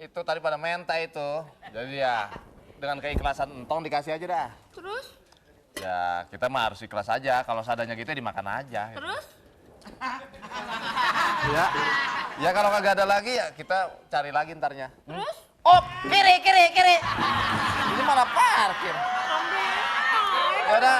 Itu tadi pada minta itu. Jadi ya dengan keikhlasan entong dikasih aja dah. Terus? Ya kita mah harus ikhlas aja. Kalau seadanya gitu dimakan aja. Terus? Ya. Ya kalau kagak ada lagi ya kita cari lagi ntarnya. Terus? Oh, kiri. Ini malah parkir. Ya udah.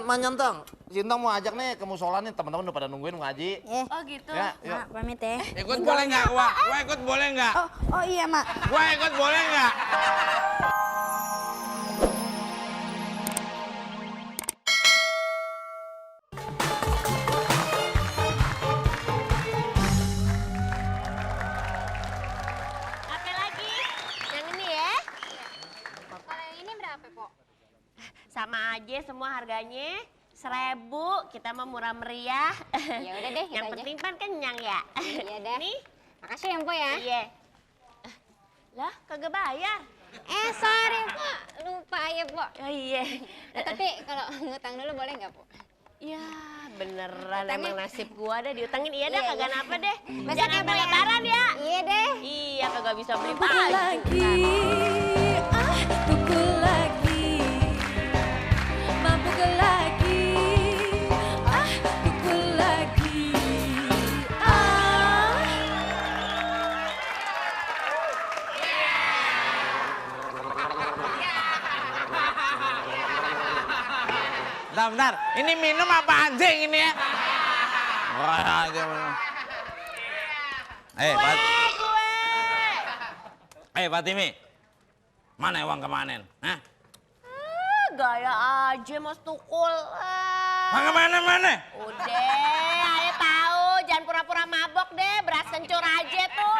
Manyentong. Sintong mau ajak nih ke musola nih, teman-teman udah pada nungguin ngaji. Oh gitu. Ya, yuk. Mak, pamit ya. Ikut boleh nggak, Wak? Gua ikut boleh nggak? Oh iya, Mak. Gua ikut boleh nggak? Apa lagi? Yang ini ya? Kalau yang ini berapa, Pok? Sama aja semua harganya. 1.000, kita mah murah meriah. Ya udah deh, Yang gitu aja. penting pan kenyang ya. Iya dah. Nih, Makasih ya, Pok ya. iya. Lah, kagak bayar. Sorry, Pok. Lupa ya, Pok. Oh iya. Tapi kalau ngutang dulu boleh nggak, Pok? Ya, beneran Utangnya- emang nasib gua deh diutangin. Iya dah, Iya, kagak iya. napa deh. Besok Jangan ya, sampai Pok, ya. lebaran ya. Iya deh. Iya, kagak bisa beli Pukul baju. lagi, pukul lagi. Mak pukul lagi, pukul lagi. Bentar. Ini minum apa anjing ini ya? Wah, aja. Fatimi. Mana uang kemanin? Hah? Gaya aja Mas Tukul. Uang kemana-mana? Udah, ayo tahu, jangan pura-pura mabok deh, beras kencur aja tuh.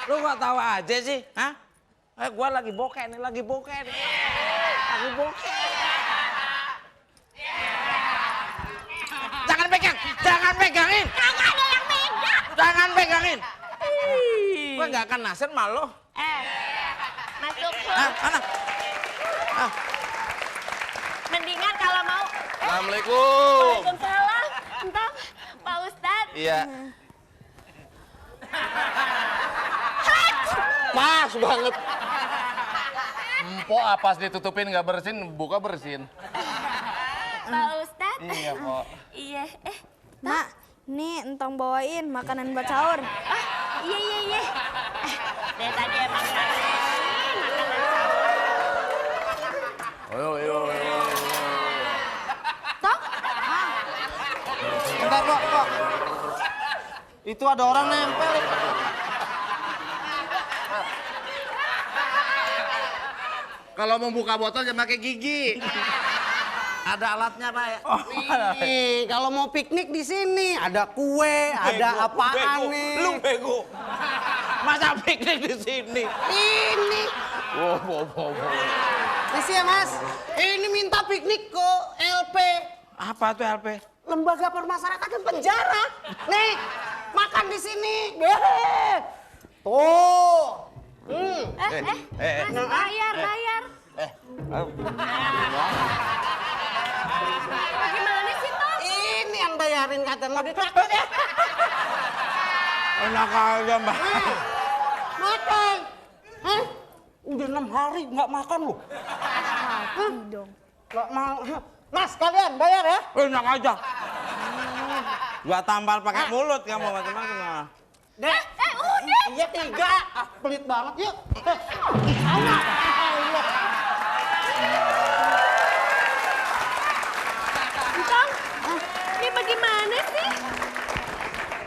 Lu kok tahu aja sih? Hah? Gua lagi bokeh nih, lagi bokeh. Jangan pegangin. Kagak ada yang megang. Jangan pegangin. Gua nggak akan nasen malu. Mas Tukul, Anak. mendingan kalau mau. Assalamualaikum. Waalaikumsalam. Entah, Pak Ustadz. Iya. Pas banget. Empok apa ditutupin nggak bersin, buka bersin. Pak Ustadz. Iya, Pok. Iya, Mak, nih entong bawain makanan buat sahur. iya. Dari tadi emang ngantongin makanan sahur. Ayo. Tok? Bentar, Pok. Itu ada orang nempel. Kalau mau buka botol jangan pakai gigi. Ada alatnya, Pak ya? Nih, kalau mau piknik di sini ada kue, ada apaan nih? Lu bego. Masa piknik di sini? Ini, Wow. Misi ya Mas. Ini minta piknik ke LP, Apa tuh LP? Lembaga Permasyarakatan Penjara. Nih, makan di sini. Deh. Tuh. Mas, bayar. Gimana sih, Tom? Ini yang bayarin kata lagi traktir ya. Enak aja, Mbak. Makan. Hah? Udah 6 hari nggak makan lu. Dong. Nggak mau. Mas, kalian bayar ya. Enak aja. Gua tampal pakai mulut kamu macam-macam. Dek. Udah. Iya 3. Pelit banget yuk. Entong, ini bagaimana sih?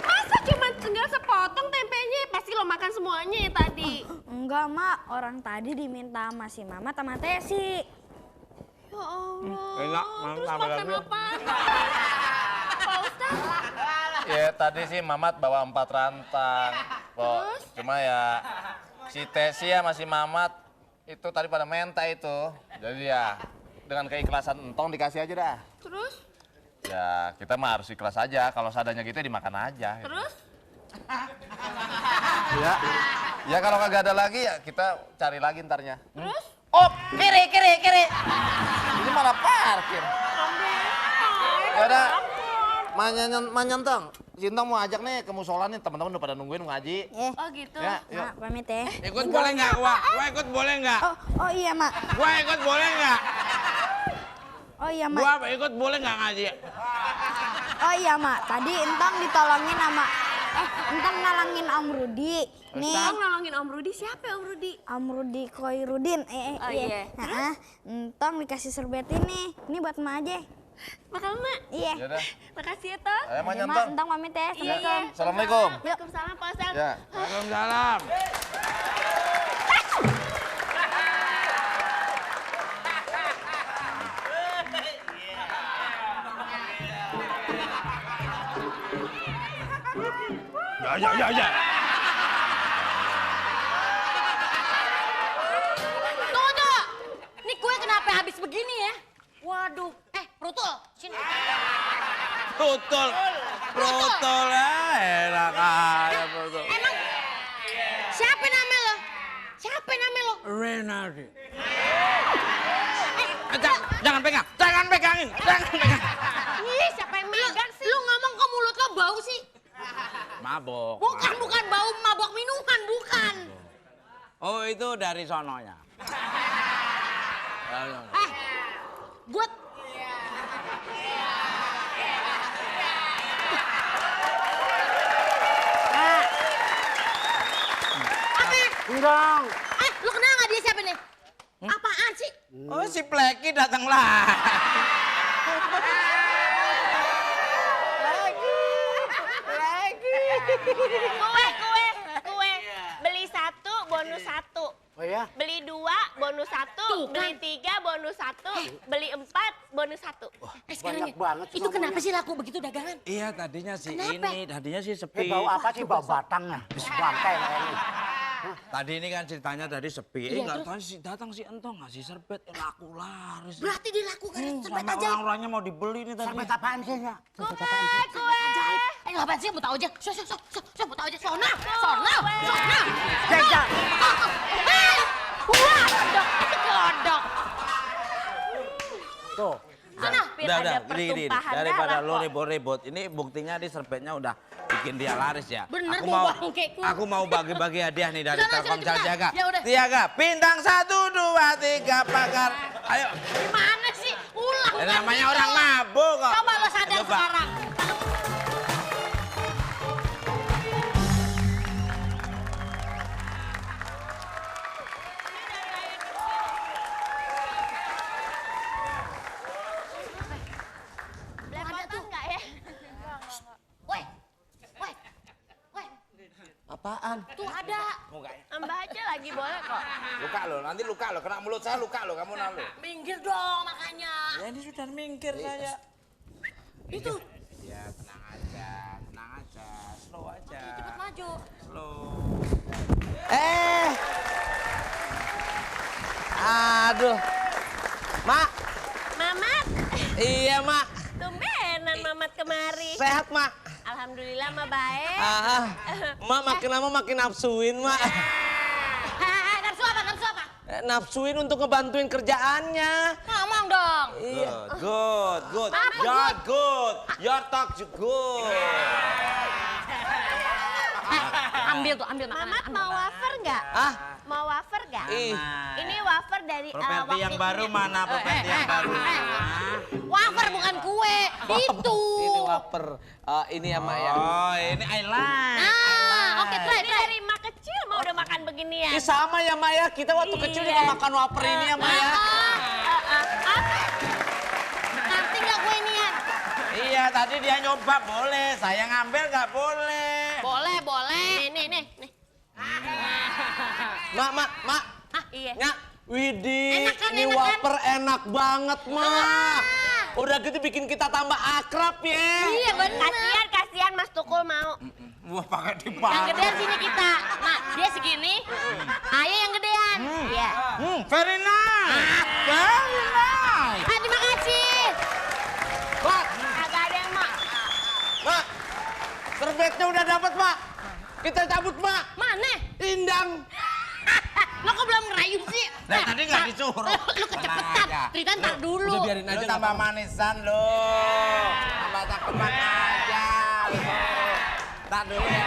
Masa cuma tinggal sepotong tempenya? Pasti lo makan semuanya ya tadi. Enggak, Mak. Orang tadi diminta sama si Mama sama Tesi. Ya Allah. Enak, Terus tambah makan lagi. apa? Pak Ustadz? Ya tadi sih Mamat bawa 4 rantang. Pok. Cuma ya si Tesi ya masih Mamat itu tadi pada minta itu. Jadi ya dengan keikhlasan entong dikasih aja dah. Terus? Ya kita mah harus ikhlas aja. Kalau seadanya gitu dimakan aja. Terus? Ya. Ya kalau kagak ada lagi ya kita cari lagi ntarnya. Terus? Oh, kiri. Ini malah parkir. Ya udah. Manyentong. Sintong mau ajak nih ke musola nih, teman-teman udah pada nungguin mau ngaji. Oh gitu. Ya, yuk. Mak, pamit ya. Ikut boleh nggak gua? Gua ikut boleh nggak? Oh iya, Mak. Gua ikut boleh nggak? Oh iya, Mak. Gua ikut boleh nggak ngaji? Oh iya, Mak. Tadi Entong ditolongin sama Entong nalangin Om Rudi. Nih, Om nolongin Om Rudi, siapa ya Om Rudi? Om Rudi Koirudin. Oh, iya. Heeh. Entong dikasih serbet ini. Ini buat Mak aja. Makasih, Mak. Iya. Ya udah. Makasih ya, Toh. Ayo Mak, Manyentong. Entong pamit ya. Iya, iya. Assalamualaikum. Waalaikumsalam, Pak Ustadz. Ya. Waalaikumsalam. Ya. Tunggu. Nih kue kenapa habis begini ya? Waduh. Brutul. Sini. Brutul enak aja brutul. Emang siapa nama lo? Renaldi. Jangan pegangin. Ih, siapa yang megang sih? Lu ngomong kok mulut lo bau sih? Mabok. Bukan bau mabok minuman, bukan. Oh itu dari sononya. Gue Enggak. lu kenal nggak dia siapa nih? Apaan sih? Oh si Pleki datanglah. Kue. Beli 1 bonus 1. Oh ya? Beli 2 bonus 1. Beli 3 bonus 1. Beli 4 bonus 1. Banyak banget sih Itu kenapa ngomongnya. sih laku begitu dagangan? Iya tadinya sih Kenapa? tadinya sih sepi. Bau apa sih? Bau batang ya? Bis bangkai kayaknya. Tadi ini kan ceritanya tadi sepi. Iya, Nggak terus? tahu sih datang si Entong ngasih serbet, laku laris. Berarti dilakukan serbet Sama aja. orang-orangnya mau dibeli nih tadi. Serbet apaan sih ya? Kue. Ajaib. Ngapain sih? Mau tahu aja. So, mau tahu aja. Sona. Jajak. Wah, kodok. Tuh. Sana, Udah, ada gini. pertumpahan Daripada darah lo kok. ribut-ribut, ini buktinya di serbetnya udah bikin dia laris ya. Bener aku tuh, mau, Bang, kayak gua. aku mau bagi-bagi hadiah nih dari Sana, Telkomsel cepetan. Siaga. Ya udah. Siaga, bintang 1, 2, 3 pakar. Ayo. Gimana sih? Ulang. Namanya orang mabuk kok. Coba lo sadar Coba. sekarang. Belepotan nggak ya? Woi. Apaan? Tuh ada. Ambah aja lagi boleh kok. Nanti luka lo, kena mulut saya luka lo, kamu nalu. Minggir dong makanya. Ya ini sudah minggir saya. Itu. Ya tenang aja, slow aja. Cepet maju. Slow. Aduh. Mak. Mamat, Iya, Mak. tumbenan Mamat kemari. Sehat, Mak. Alhamdulillah mah baik. Mak makin lama makin nafsuin, Mak. Nafsu apa? Nafsuin untuk ngebantuin kerjaannya. Ngomong dong. Iya. Good. You're good. Your talk good. Ambil makanan. Mamat mau wafer nggak? Ah, Mau wafer nggak? ih. Ini wafer dari Properti yang baru mana? Properti yang baru. Wafer bukan kue. Itu. Ini wafer. Ini ya, Mak ya. Oh, ini I like. Nah, oke, try. Ini dari mak kecil mau udah makan beginian. Ini sama ya, Mak ya. Kita waktu kecil juga makan wafer ini ya, Mak ya. Ngerti nggak kue inian? Iya, tadi dia nyoba boleh. Saya ngambil nggak boleh. Boleh. Nih. Mak. Iya. Nyak. Widih, Enak kan, ini enak kan? wafer enak banget, Mak. Udah gitu bikin kita tambah akrab ya. Iya bener. Kasihan Mas Tukul mau. Wah, pakai Yang dipakai. gedean sini kita. Nah, dia segini. Ayah yang gedean. Iya. Very nice. Very nice. Terima kasih. Mak, Agak ada yang mau. Mak. Serbetnya udah dapat, Mak. Kita cabut, Mak. Mana? Indang. Lo kok belum ngerayu sih? Nah, tadi nggak disuruh. Lu kecepatan. Tenang aja. Cerita ntar dulu. Udah biarin Lu aja. tambah manisan lo. Tambah cakepan aja. Tak dulu ya.